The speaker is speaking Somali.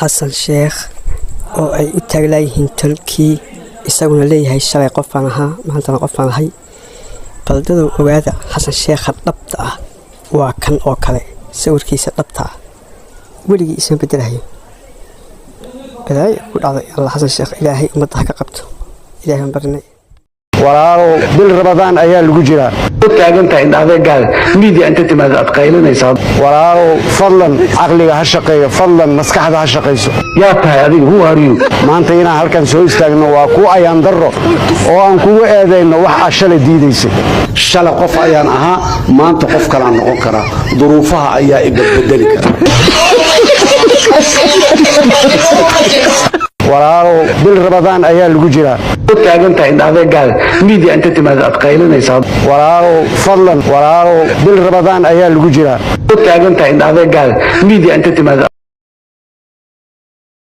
Xasan Sheekh oo ay u taaglaayihiin tolkii, isaguna leeyahay shalay qofaan ahaa, maantana qofaan ahay. Baldadow, ogaada, Xasan Sheekha dhabta ah waa kan oo kale. Sawirkiisa dhabta ah weligii isma bedelahayo. Balaayo ku dhacday alla. Xasan Sheekh Ilaahay ummadda ha ka qabto. Ilahay baan barinay. Walaalow, bil Ramadaan ayaa lagu jiraa. U taagan tahay indhadeegaada miidiya inta timaada aad qaylinaysaa. Walaalow, fadlan caqliga ha shaqeeyo, fadlan maskaxda ha shaqayso. Yaa tahay adiga? Who are you? Maanta inaan halkan soo istaagno waa ku ayaan darro oo aan kugu eedayno wax aad shalay diidaysay. Shalay qof ayaan ahaa, maanta qof kalaan noqon karaa. Duruufaha ayaa i badbedeli kara. Walaalow, bil Ramadaan ayaa lagu jiraa. U taagan tahay indhadeegaada miidiya inta timaada aad qaylinaysaa. Walaalow, fadlan, walaalow, bil Ramadaan ayaa lagu jiraa. U taagan tahay indhadeegaada miidiya inta timaada.